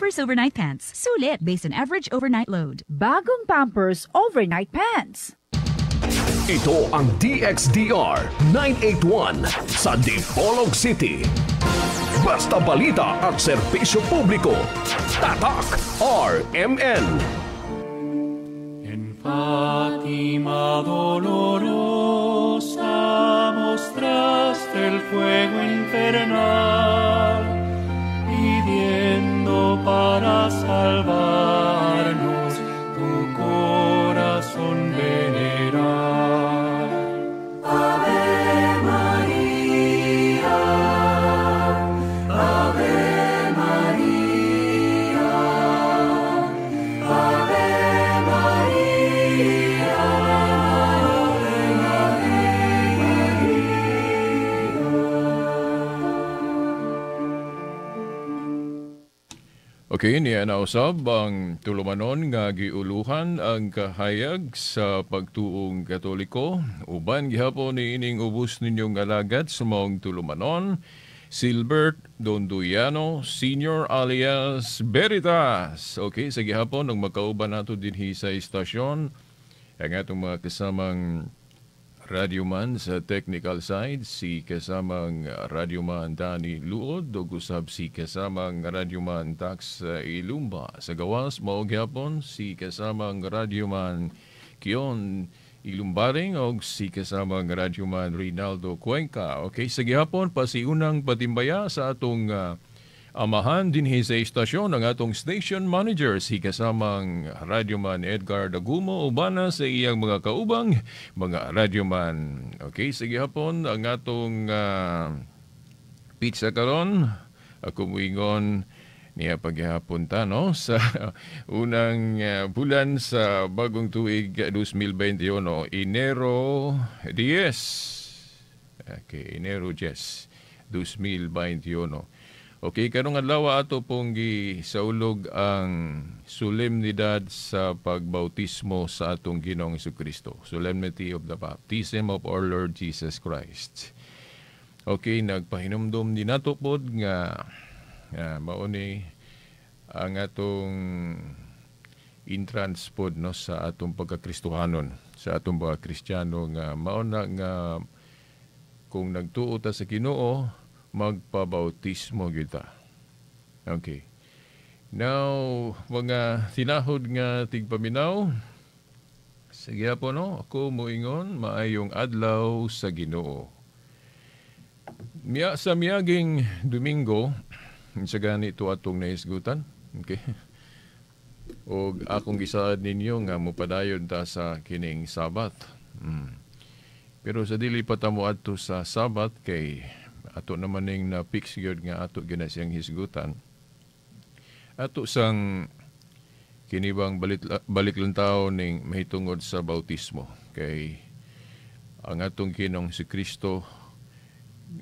Pampers Overnight Pants. Sulit based on average overnight load. Bagong Pampers Overnight Pants. Ito ang DXDR 981 sa Dipolog City. Basta balita at serbisyo publiko. Tatak RMN. En Fátima dolorosa mostraste el fuego infernal, pidiendo para salvarnos tu corazón veneral. Ave María, Ave María, Ave María, Ave María. Okay, niya nausab ang tulumanon nga giuluhan ang kahayag sa pagtuong Katoliko. Uban gihapon ni ining ubos ninyong alagad sa maong tulumanon, Silbert Donduyano Senior alias Veritas. Okay, sa gihapon nung magkauban nato dinhi sa istasyon, ang atong mga kasamang radyoman sa technical side, si kasamang radyoman Danny Luod, ug usab si kasamang radyoman Tax Ilumba. Sa gawas, mao gyapon si kasamang radyoman Kion Ilumbaring og si kasamang radyoman Rinaldo Cuenca. Okay, sa gihapon pasiunang patimbaya sa atong amahan dinhi sa istasyon ang atong station manager si kasamang radyoman Edgar Dagumo ubana sa iyang mga kaubang mga radyoman. Okay, sige hapon ang atong pizza karon ako muingon niya paghihapon ta no sa unang bulan sa bagong tuig 2021, Enero 10. Okay, Enero 10, 2021. Okay, karong adlaw ato pong gisaulog ang solemnidad sa pagbautismo sa atong Ginoong Hesukristo. Solemnity of the baptism of our Lord Jesus Christ. Okay, nagpahinumdom din nato pod nga mao ni ang atong entrance pod no sa atong pagkakristohanon, sa atong mga Kristiyano nga mao na nga kung nagtuo ta sa Ginoo, magpabautismo kita. Okay. Now, mga tinahod nga tigpaminaw, sige po no, ako moingon maayong adlaw sa Ginoo. Miya sa miaging Domingo, sa ganito atong nahisgutan. Okay. Og akong gisaad ninyo nga mopadayon ta sa kining Sabat. Pero sa dili pa ta moadto sa Sabat kay ato naman ning na-fix gyud nga ato gyud na siyang hisgutan. Ato sang kinibang balik lang tao ning mahitungod sa bautismo kay ang atong Ginoong si Kristo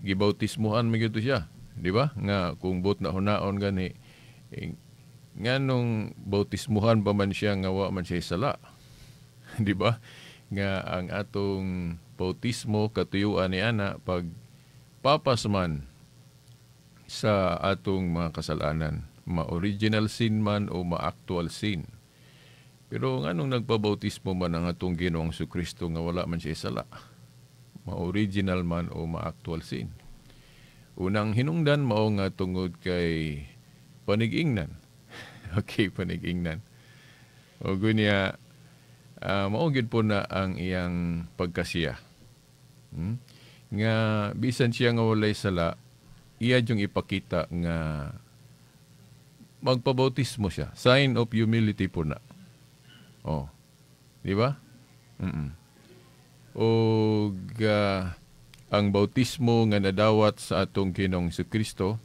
gibautismohan man gyud siya, di ba? Nga kung buot na hunaon gani nganong bautismohan pa man siya nga wa man siya sala. Di ba? Nga ang atong bautismo katuyuan ni ana pag papasman sa atong mga kasalanan, ma-original sin man o ma-actual sin. Pero nganong nagpabautismo man ang atong Ginoong Hesukristo nga wala man siya sala, ma-original man o ma-actual sin? Unang hinungdan mao nga tungod kay panigingnan. Okay, panigingnan. O gunya, mao gyud po na ang iyang pagkasiya. Nga bisan siya nga walay sala, iya yung ipakita nga magpabautismo siya. Sign of humility po na. Oh. Di ba? Og ang bautismo nga nadawat sa atong Ginoong Hesukristo,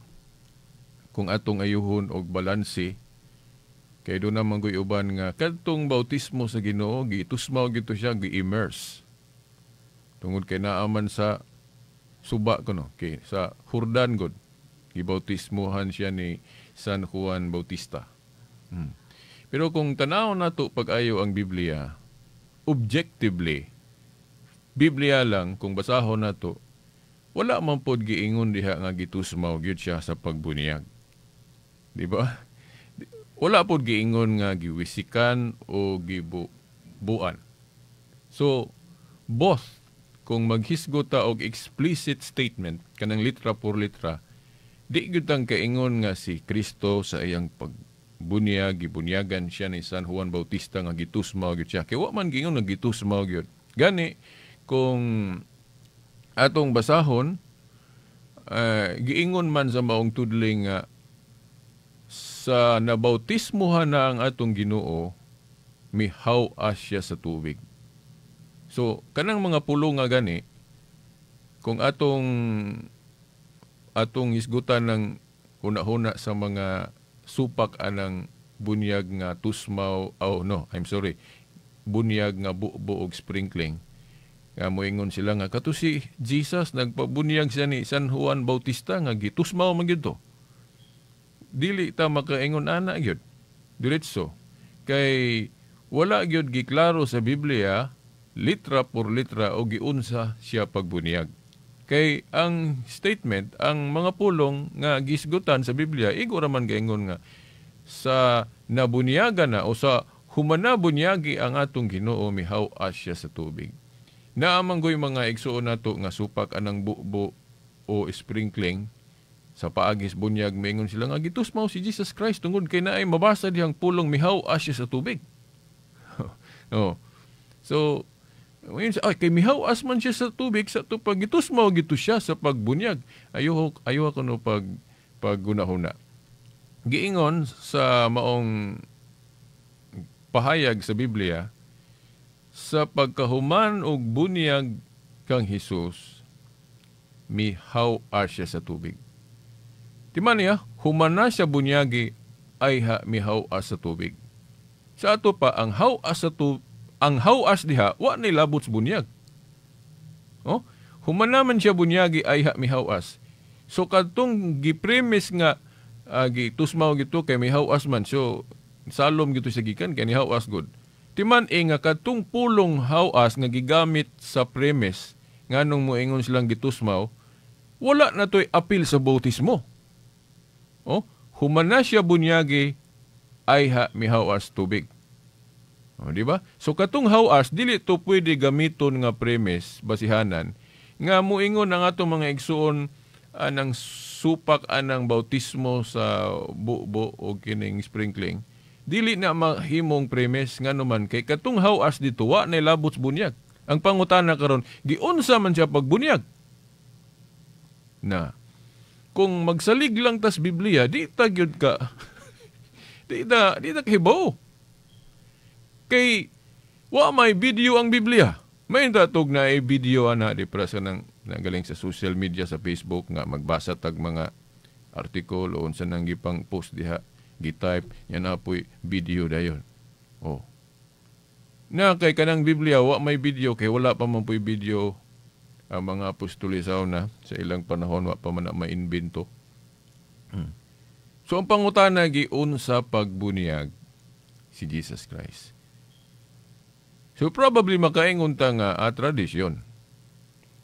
kung atong ayuhon og balanse, kay doon naman goy uban nga kadtong bautismo sa Ginoo gitusmaw gito siya, gi-immerse. Tungod kay naaman sa suba kuno, kay sa Jordan god gibautismohan siya ni San Juan Bautista. Pero kung tanaw nato pag-ayo ang Biblia, objectively, Biblia lang kung basahon nato, wala man pod giingon diha nga gitusmaw gyud siya sa pagbuniyag. Di ba? Wala pod giingon nga giwisikan o gibubuan. So both, kung maghisgot ta og explicit statement kanang litra por litra, di gyud tang kaingon nga si Kristo sa iyang pagbunyag, gibunyagan siya ni San Juan Bautista nga gitusmaw gyud siya. Kay wa man giingon nga gitusmaw gyud. Gani kung atong basahon, giingon man sa maong tudling nga sa nabautismuhan na ang atong Ginoo, mihaw-as siya sa tubig. So kanang mga pulong nga gani, kung atong atong hisgutan ng huna-huna sa mga supak anang bunyag nga tusmaw, oh no, I'm sorry, bunyag nga bubo og sprinkling, nga moingon sila nga kato si Jesus nagpabunyag siya ni San Juan Bautista nga gitusmaw man gyud to. Dili ta makaingon ana gyud diretso kay wala gyud giklaro sa Biblia litra por litra o giunsa siya pagbunyag. Kay ang statement, ang mga pulong nga gisgutan sa Biblia, igo ra man gaingon nga sa nabunyagan na o sa humana bunyagi ang atong Ginoo, mihaw-as siya sa tubig. Naamanggoy mga igsuon nato nga supak anang bubo o sprinkling sa paagis bunyag, maingon sila nga gitusmaw si Jesus Christ tungod kay naay mabasa dihang pulong mihaw-as siya sa tubig. Oh. So ngayon, ay, kay mihaw-as man siya sa tubig sa to pag gitusmaw gito siya sa pagbunyag. Ayo ayo ako no pag paggunahuna. Giingon sa maong pahayag sa Biblia, sa pagkahuman og bunyag kang Hesus, mihaw-as siya sa tubig. Timan niya, human na siya bunyagi, ay ha mihaw-as sa tubig. Sa ato pa, ang haw-as sa tubig, ang haw-as diha, wa ni labot sa bunyag. Oh? Human naman siya bunyagi, ay ha mihaw-as. So kadtong gipremise nga gitusmaw gito kay mihaw-as man, so salom gito sa gikan kay nihaw-as good. Timan e nga kadtong pulong haw-as nga gigamit sa premise nganong moingon silang gitusmaw, wala na to'y apil sa bautismo. Oh, human na siya bunyagi, ay ha mihaw-as tubig. O, di ba? So katong haw-as dili to pwede gamiton nga premise basihanan nga moingon ang atong mga igsuon anang supak anang bautismo sa bubo o kining sprinkling. Dili na mahimong premise ngano man kay katong haw-as dito wa nay labot sa bunyag. Ang pangutana karon, giunsa man siya pagbunyag? Na kung magsalig lang tas Biblia, di ta gyud ka di ta kahibaw. Kay wa may video ang Biblia. May tatog na ay video ana di para sa nang nagaling sa social media sa Facebook nga magbasa tag mga artikulo unsa nang gipang post diha, gi-type yan apoy video dayon. Oh. Na kay kanang Biblia wa may video kay wala pa man poy video ang mga apostoles na sa ilang panahon wa pa man na maimbento. So ang pangutana giunsa pagbuniag si Jesus Christ. So probably makaingon ta nga a tradisyon.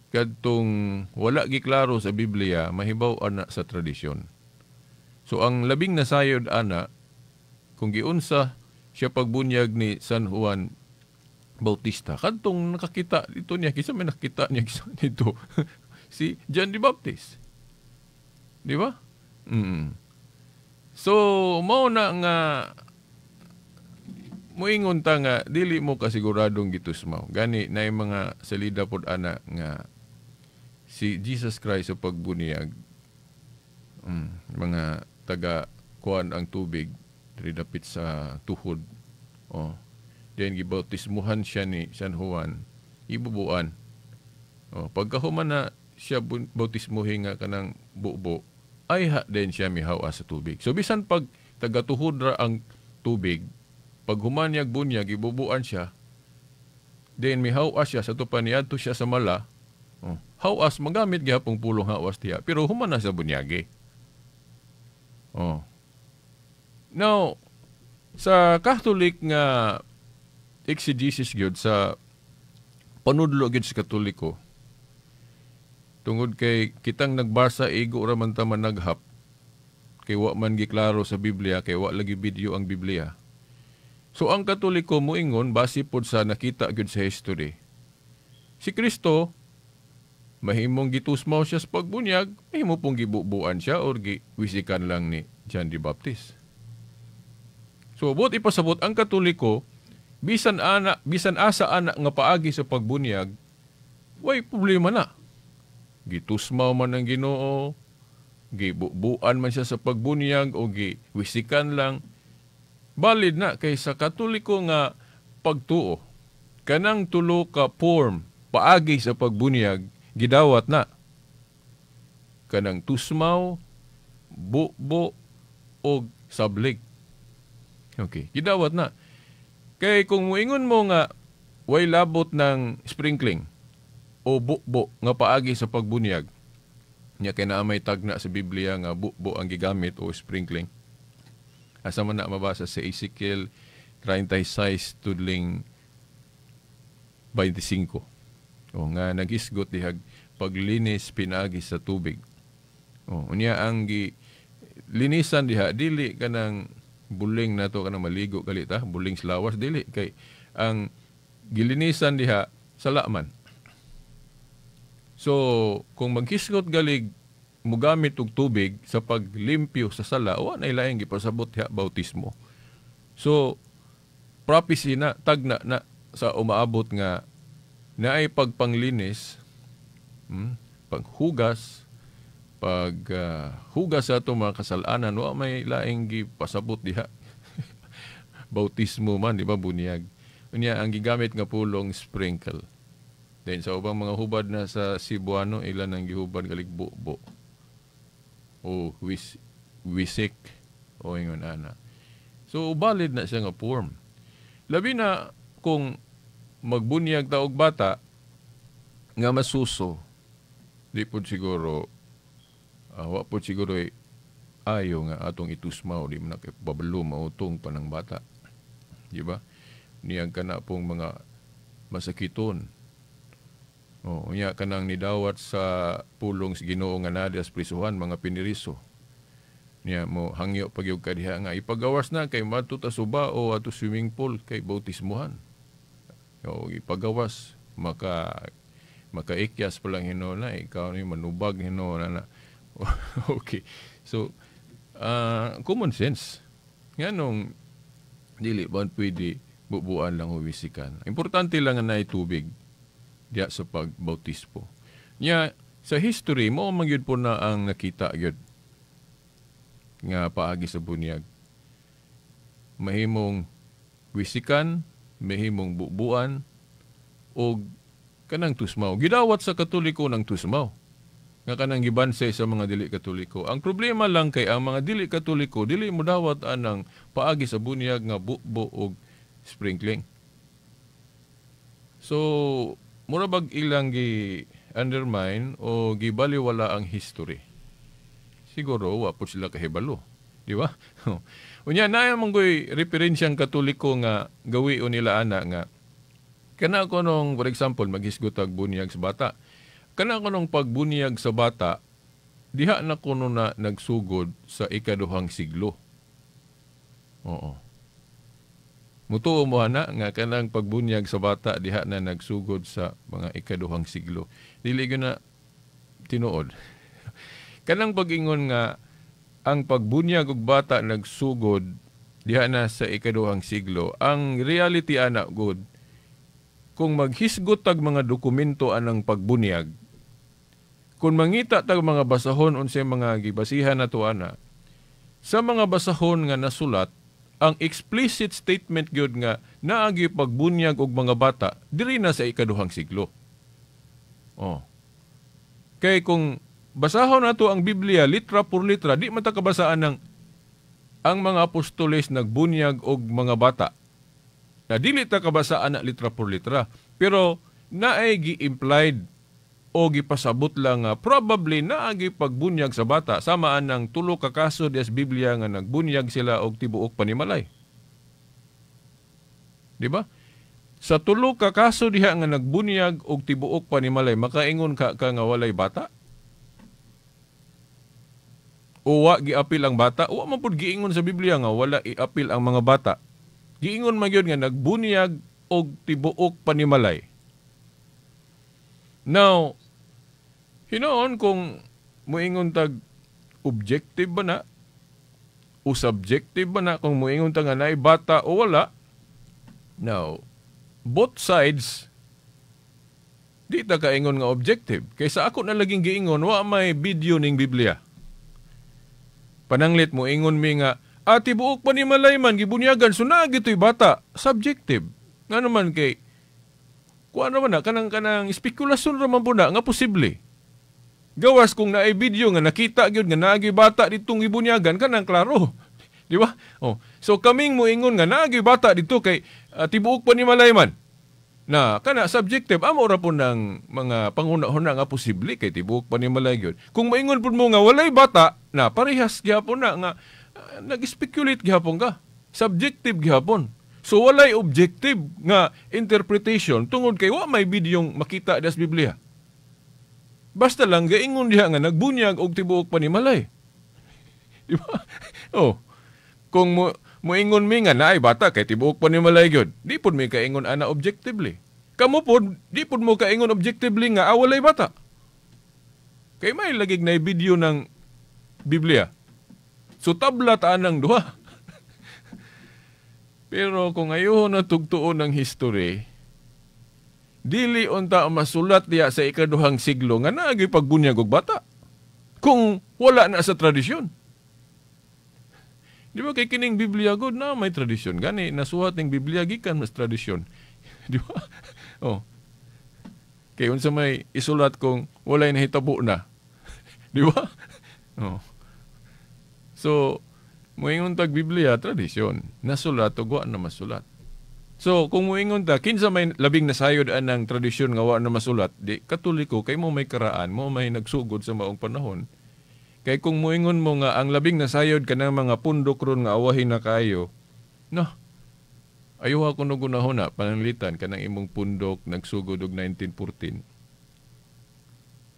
Kadtong wala giklaro sa Biblia, mahibaw ana sa tradisyon. So ang labing nasayod ana kung giunsa siya pagbunyag ni San Juan Bautista, kadtong nakakita dito niya, kisa may nakita niya kisa nito si John the Baptist. Di ba? Mm. So mao na nga muingon ta nga dili mo kasiguradong gitusmaw. Gani na yung mga salida pod ana nga si Jesus Christ sa pagbuniyag, mga taga kuan ang tubig diri dapit sa tuhod. Oh. Then gibautismuhan siya ni San Juan, ibubuan. Oh, pagkahuman na siya bautismuhin nga kanang bubo, ay ha din siya mihaw-as sa tubig. So bisan pag tagatuhod ra ang tubig, pag humanyag bunyag, ibubuan siya, then mihaw-as siya, sa tupa niadto siya sa mala, oh, haw-as, magamit gihapong pulong haw-as diha, pero human na sa bunyagi. Oh. Now, sa Catholic nga exegesis gyud, sa panudlo gyud sa Katoliko, tungod kay kitang nagbasa, igo ra man ta managhap, Kay wa man giklaro sa Biblia, kay wa lagi video ang Biblia. So ang Katoliko moingon base pod sa nakita gyud sa history. Si Kristo mahimong gitusmaw siya sa pagbunyag, mahimo pong gibubuan siya or giwisikan lang ni John the Baptist. So buot ipasabot ang Katoliko bisan ana bisan asa ana nga paagi sa pagbunyag, way problema na. Gitusmaw man ang Ginoo, gibubuan man siya sa pagbunyag o giwisikan lang, valid na kay sa Katoliko nga pagtuo, kanang tulo ka form paagi sa pagbunyag gidawat na. Kanang tusmaw, bubo og sablig. Okay, gidawat na. Kay kung muingon mo nga way labot ng sprinkling o bubo nga paagi sa pagbunyag, nya kay naa may tagna sa Biblia nga bubo ang gigamit o sprinkling. Asa man na mabasa sa Ezekiel 36 tudling 25. O nga nagisgot dihag paglinis pinaagi sa tubig. O unya ang gi linisan diha dili kanang buling nato kanang maligo kalita, buling sa lawas dili kay ang gilinisan diha sala man. So, kung maghisgot galig mugamit og tubig sa paglimpyo sa sala, wa na ilaing gipasabot diha bautismo. So, prophecy na, tagna na sa umaabot nga naay pagpanglinis, paghugas, paghugas sa atong mga kasalanan, wa may laing gipasabot diha. Bautismo man, di ba, bunyag. Unya, ang gigamit nga pulong sprinkle. Then sa ubang mga hubad na sa Cebuano, ilan ang gihubad galig bubo o wisik o ingon ana. So valid na siya nga form. Labi na kung magbunyag ta og bata nga masuso, di pod siguro wa pod siguro ayo nga atong itusmaw, di man na kay babalo mautong pa ng bata. Di ba? Niyang kana pong mga masakiton. O, unya kanang nidawat sa pulong sa Ginoo nga naa sa prisuhan, mga piniriso. Niya mo hangyo pagyug ka diha nga ipagawas na kay madto ta suba o ato swimming pool kay bautismuhan. O ipagawas makaikyas pa lang hinuon na ikaw ni manubag hinuon na. Okay. So common sense. Nganong dili ba pwede bubuan lang o wisikan. Importante lang nga naay tubig diya sa pagbautismo. Nya sa history mo man gyud po na ang nakita gyud nga paagi sa bunyag. Mahimong wisikan, mahimong bubuan og kanang tusmaw. Gidawat sa Katoliko ng tusmaw nga kanang gibansay sa mga dili Katoliko. Ang problema lang kay ang mga dili Katoliko dili mo dawat anang paagi sa bunyag nga bubo og sprinkling. So mura bag ilang gi-undermine o gibaliwala ang history. Siguro wa po sila kahibalo, di ba? Unya naa man goy referensyang Katoliko nga gawi o nila ana nga kana ko nung, for example, maghisgot og bunyag sa bata. Kana ko nung pagbunyag sa bata, diha na kuno na nagsugod sa ikaduhang siglo. Oo. Mutuo mo ana nga kanang pagbunyag sa bata diha na nagsugod sa mga ikaduhang siglo. Dili gyud na tinuod. Kanang pag-ingon nga ang pagbunyag og bata nagsugod diha na sa ikaduhang siglo, ang reality ana good kung maghisgot tag mga dokumento anang pagbunyag, kung mangita tag mga basahon unsay mga gibasihan nato ana, sa mga basahon nga nasulat, ang explicit statement gyud nga naagi pagbunyag og mga bata diri na sa ikaduhang siglo. Oh. Kay kung basahon nato ang Biblia litra por litra, di man ta kabasaan ng ang mga apostoles nagbunyag og mga bata. Na dili ta kabasaan na litra por litra, pero naay gi-implied o gipasabot lang nga probably naagi pagbunyag sa bata samaan ng tulo ka kaso des Biblia nga nagbunyag sila og tibuok panimalay. Di ba? Sa tulo ka kaso diha nga nagbunyag og tibuok panimalay, makaingon ka nga walay bata? O wa giapil ang bata, wa man pud giingon sa Biblia nga wala iapil ang mga bata. Giingon man gyud nga nagbunyag og tibuok panimalay. Now, hinoon kung muingon tag objective ba na o subjective ba na kung muingon ta nga naay bata o wala. Now, both sides di ta kaingon nga objective. Kaysa ako na laging giingon, wa may video ning Biblia. Pananglit mo ingon mi nga tibuok panimalay man gibunyagan, so naa gito'y bata. Subjective. Nga naman kay kuan naman na kanang spekulasyon ra man po na nga posible. Gawas kung naay video nga nakita gyud nga naagi bata ditong gibunyagan, kanang klaro. Di ba? Oh. So kaming moingon nga naagi bata dito kay tibuok panimalay man. Na kana subjective, amo ra po ng mga panghuna-huna nga posible kay tibuok panimalay gyud. Kung moingon pud mo nga walay bata, na parehas gyapon na nga nag-speculate gyapon ka. Subjective gyapon. So walay objective nga interpretation tungod kay wa may bidyong makita das Biblia. Basta lang gaingon diha nga nagbunyag og tibuok panimalay. Di ba? Oh. Kung moingon mi nga naay bata kay tibuok panimalay gyud, di pud mi kaingon ana objectively. Kamo pud di pud mo kaingon objectively nga walay bata. Kay may lagig na video ng Biblia. So tabla ta anang duha. Pero kung ayaw na tugtuon ng history, dili unta masulat diya sa ikaduhang siglo nga naagi pagbunyag og bata. Kung wala na sa tradisyon. Di ba kay kining Biblia god na may tradisyon gani nasuhat ning Biblia gikan mas tradisyon. Di ba? Oh. Kay unsa may isulat kung walay nahitabo na. Di ba? Oh. So moingon tag Biblia tradisyon, nasulat og wa na masulat. So kung moingon ta kinsa may labing nasayod anang tradisyon nga wa na masulat, di Katoliko kay mo may karaan, mo may nagsugod sa maong panahon. Kay kung moingon mo nga ang labing nasayod kanang mga pundok ron nga awahin na kaayo, no. Ayuha kuno gunahona pananglitan kanang imong pundok nagsugod og 1914.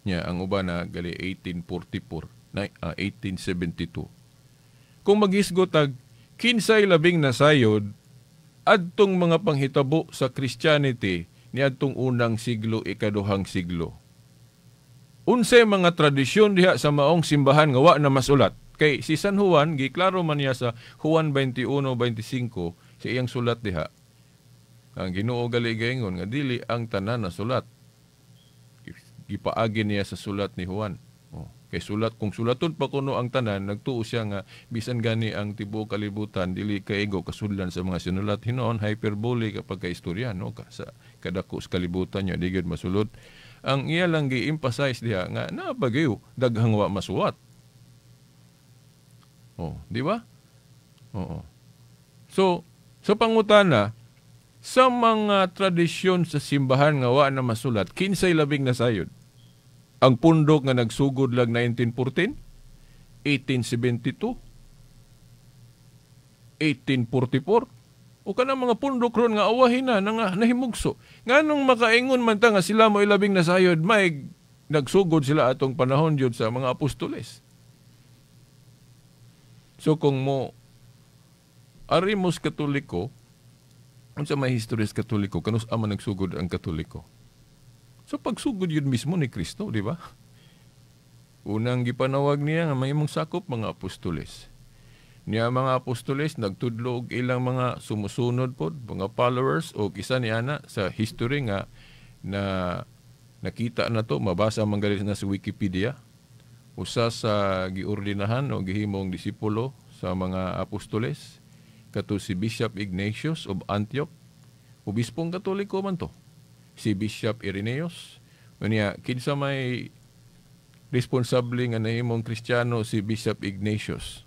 Nya ang uban na gali 1844, 1872. Kung maghisgot tag kinsay labing nasayod adtong mga panghitabo sa Christianity niadtong unang siglo, ikaduhang siglo. Unsay mga tradisyon diha sa maong simbahan nga wa na masulat? Kay si San Juan giklaro man niya sa Juan 21:25 sa iyang sulat diha. Ang Ginoo gali gaingon nga dili ang tanan na sulat. Gipaagi niya sa sulat ni Juan. Oh, kay sulat kung sulaton pa kuno ang tanan, nagtuo siya nga bisan gani ang tibuok kalibutan dili kaigo kasudlan sa mga sinulat. Hinoon hyperbole kapag ka istorya no ka sa kadako sa kalibutan niya di gyud masulod. Ang iya lang gi-emphasize diha nga napagayo daghang wa masuwat. Oh, di ba? Oo. So, sa pangutana, sa mga tradisyon sa simbahan nga wa na masulat, kinsay labing nasayod? Ang pundok nga nagsugod lang 1914, 1872, 1844, o kanang mga pundok ron nga awahin na, nga nahimugso. Nganong makaingon man ta nga sila mo ilabing nasayod, may nagsugod sila atong panahon jud sa mga apostoles. So kung mo arimos Katoliko, unsa may history sa Katoliko, kanus ama nagsugod ang Katoliko? So pagsugod yun mismo ni Kristo, di ba? Unang gipanawag niya nga mahimong sakop mga apostoles. Niya mga apostoles nagtudlo og ilang mga sumusunod pod, mga followers og isa niya na sa history nga na nakita na to, mabasa man gali na sa Wikipedia. Usa sa giordinahan o gihimong disipulo sa mga apostoles kato si Bishop Ignatius of Antioch, obispong Katoliko man to. Si Bishop Irenaeus. Unya kinsa may responsable nga nahimong Kristiyano si Bishop Ignatius?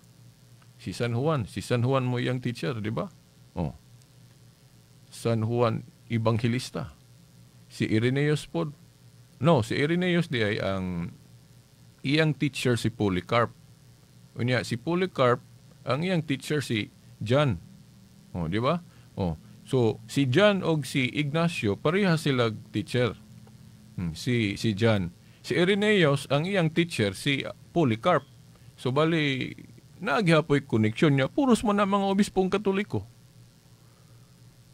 Si San Juan. Si San Juan mo iyang teacher, di ba? Oh. San Juan Evangelista. Si Irenaeus pod. No, si Irenaeus di ay ang iyang teacher si Polycarp. Unya si Polycarp ang iyang teacher si John. Oh, di ba? Oh. So si John og si Ignacio pareha sila teacher. Si John. Si Irenaeus ang iyang teacher si Polycarp. So bali naaghapoy connection niya, puros man na mga obispong Katoliko.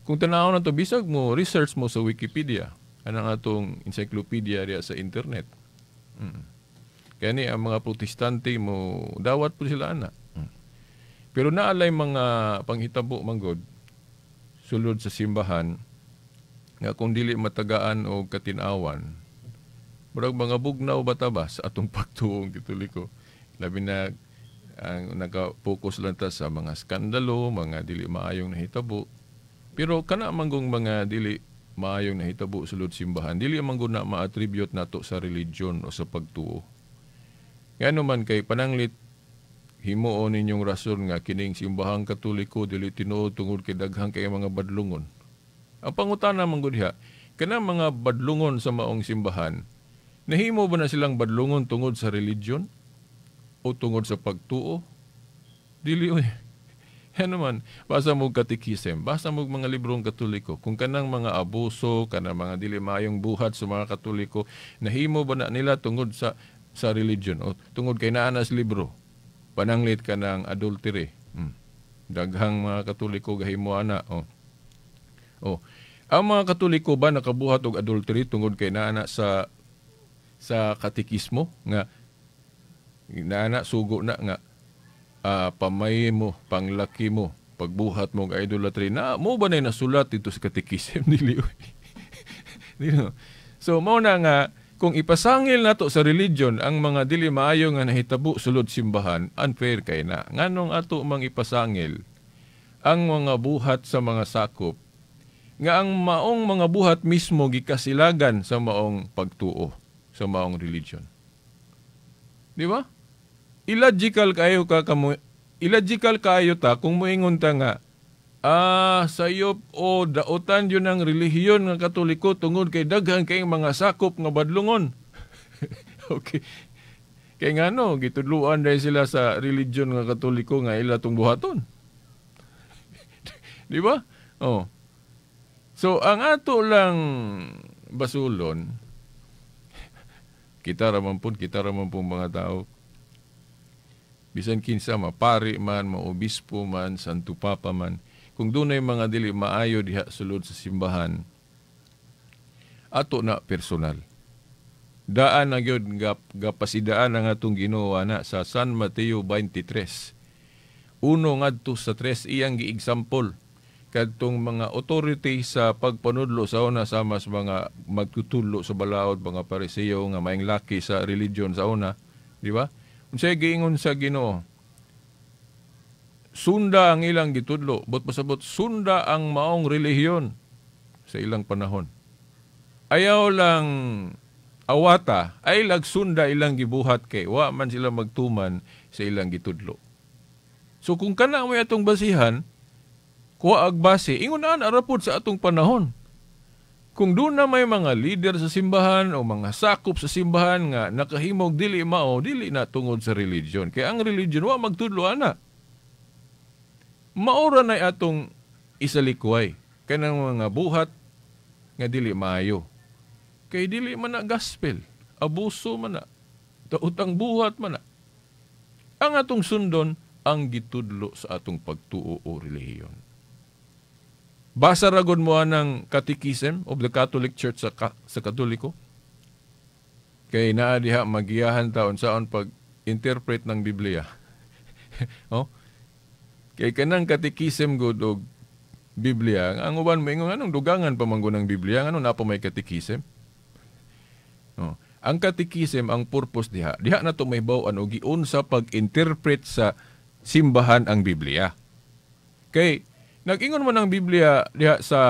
Kung tanaw na to, bisag mo research mo sa Wikipedia, anang atong encyclopedia diya sa internet. Kaya ni ang mga Protestante mo dawat po sila ana. Pero naalay mga panghitabo manggod sulod sa simbahan nga kung dili matagaan og katinawan, murag mga bugnaw bata ba sa atong pagtuong Katoliko. Labi na ang naka-focus lang ta sa mga skandalo, mga dili maayong nahitabo. Pero kana manggong mga dili maayong nahitabo sulod simbahan, dili man gud na ma-attribute nato sa religion o sa pagtuo. Ngano man kay pananglit himuon ninyong rason nga kining simbahang Katoliko dili tinuod tungod kay daghang kay mga badlungon. Ang pangutana man gud diha, kanang mga badlungon sa maong simbahan, nahimo ba na silang badlungon tungod sa religion o tungod sa pagtuo? Dili oy. Yan naman, basa mo katikisem, basa mo mga librong Katoliko. Kung kanang mga abuso, kanang mga dili maayong buhat sa mga Katoliko, nahimo ba na nila tungod sa religion o tungod kay naa na sa libro? Pananglit ka ng adultery. Daghang mga Katoliko gahimo ana. Oh. Oh. Ang mga Katoliko ba nakabuhat og adultery tungod kay naa na sa katikismo nga naa na sugo na nga pamay mo, panglaki mo, pagbuhat mo og idolatry na mo ba na nasulat dito sa katikism? Dili. Dili. So mao na nga kung ipasangil nato sa religion ang mga dili maayo nga nahitabo sulod simbahan, unfair kay na. Nganong ato mang ipasangil ang mga buhat sa mga sakop nga ang maong mga buhat mismo gikasilagan sa maong pagtuo, sa maong religion. Di ba? Illogical kayo ka kamo, illogical kayo ta kung moingon ta nga sayop o daotan yun ang relihiyon nga Katoliko tungod kay daghan kay mga sakop nga badlungon. Okay. Kay ngano gitudluan dahil sila sa religion nga Katoliko nga ila tong buhaton. Di ba? Oh. So ang ato lang basulon, kita raman po mga tao. Bisan kinsa mapari man, maobispo man, Santo Papa man, kung dunay mga dili maayo diha sulod sa simbahan, ato na personal. Daan na gyud gapasidaan ang atong Ginoo na sa San Mateo 23. 1-3 iyang gi-example kadtong mga authority sa pagpanudlo sa una sa mas mga magtutudlo sa balaod, mga Pariseo nga maing laki sa religion sa una, di ba? Unsay giingon sa Ginoo? Sunda ang ilang gitudlo, but pasabot sunda ang maong relihiyon sa ilang panahon. Ayaw lang awata, ay lagsunda ilang gibuhat kay wa man sila magtuman sa ilang gitudlo. So kung kana may atong basihan, kuha ag base, ingon na arapod sa atong panahon. Kung doon na may mga leader sa simbahan o mga sakop sa simbahan nga nakahimog dili mao, dili na tungod sa religion. Kaya ang religion wa magtudlo ana. Maura na atong isalikway kanang mga buhat nga dili maayo. Kay dili man na gospel, abuso man na, tautang buhat man na. Ang atong sundon ang gitudlo sa atong pagtuo o relihiyon. Basa ragon mo ang Catechism of the Catholic Church sa Katoliko. Kay naa diha magiyahan taon saon pag-interpret ng Biblia. Oh? Kay kanang Catechism gud og Biblia, ang uban moingon anong dugangan pa man gud ng Biblia, ngano na pa may Catechism? Oh. Ang Catechism ang purpose diha, diha na to may baw-an og giunsa pag-interpret sa simbahan ang Biblia. Kay nag-ingon man ang Biblia diha sa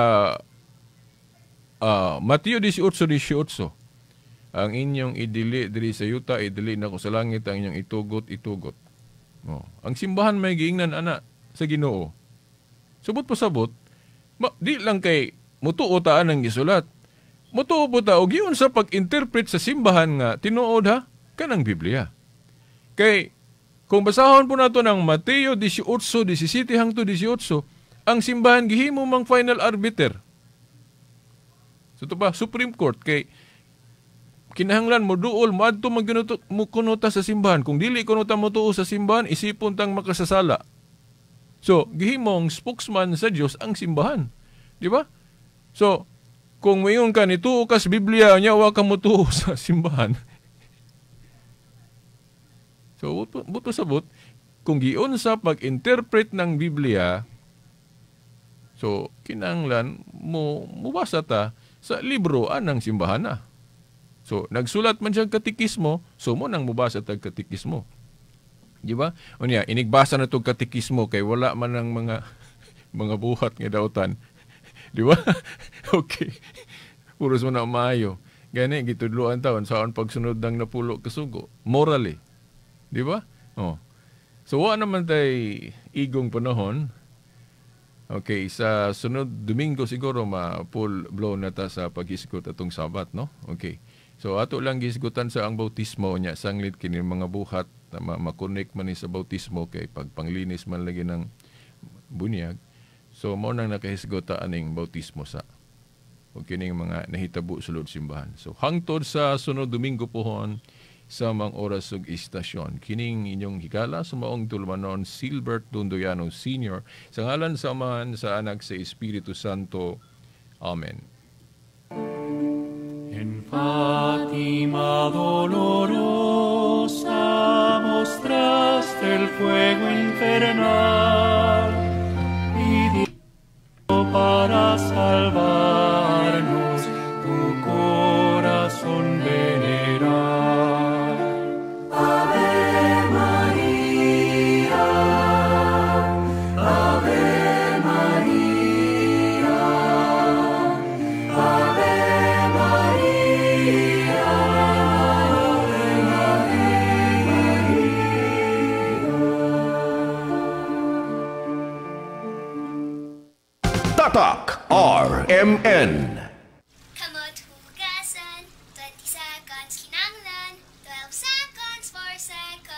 Mateo 18:18. Ang inyong idili diri sa yuta, idili nako sa langit, ang inyong itugot, itugot. Oh. Ang simbahan may giingnan ana sa Ginoo. Subot pasabot, di lang kay mutuo taan ang gisulat. Mutuo po ta og giunsa pag-interpret sa simbahan nga tinuod ha kanang Biblia. Kay kung basahon po nato ng Mateo 18:17 hangtod 18, ang simbahan gihimo mang final arbiter. So ito pa, Supreme Court, kay Kinahanglan mo duol moadto man mo kuno ta sa simbahan. Kung dili kuno ta motuo sa simbahan, isipon tang makasasala. So, gihimong spokesman sa Dios ang simbahan. Di ba? So, kung mayon ka nituo ka sa Biblia, nya wa ka motuo sa simbahan. So, buto sabot, kung giunsa pag-interpret ng Biblia, so kinahanglan mo mubasa ta sa libro anang simbahan na. So, nagsulat man siyang katikismo, so mo nang mubasa tag katikismo. Di ba? Unya, inigbasa na tog katikismo kay wala man ang mga buhat nga dautan. Di ba? Okay. Puros mo na maayo. Gani gitudloan taon saan pagsunod ng napulo kasugo. Morally. Di ba? Oh. So wa naman tay igong panahon. Okay, sa sunod Domingo siguro ma full blow na ta sa paghisgot atong Sabat, no? Okay. So ato lang gisgutan sa ang bautismo nya sanglit kini mga buhat na makonek man ni sa bautismo kay pagpanglinis man lagi ng bunyag. So mao nang nakahisgota aning bautismo sa o kining mga nahitabo sulod simbahan. So hangtod sa sunod Domingo pohon sa mga oras ug istasyon. Kining inyong higala sa maong tulumanon Silbert Dondoyano Sr. Sa ngalan sa Amahan, sa Anak, sa Espiritu Santo. Amen. En Fátima dolorosa mostraste el fuego infernal y dio para salvarnos tu corazón veneral. Ave María, Ave María, Ave María, Ave María. Tatak RMN. Kamot hugasan, 20 seconds kinanglan, 12 seconds, 4 seconds.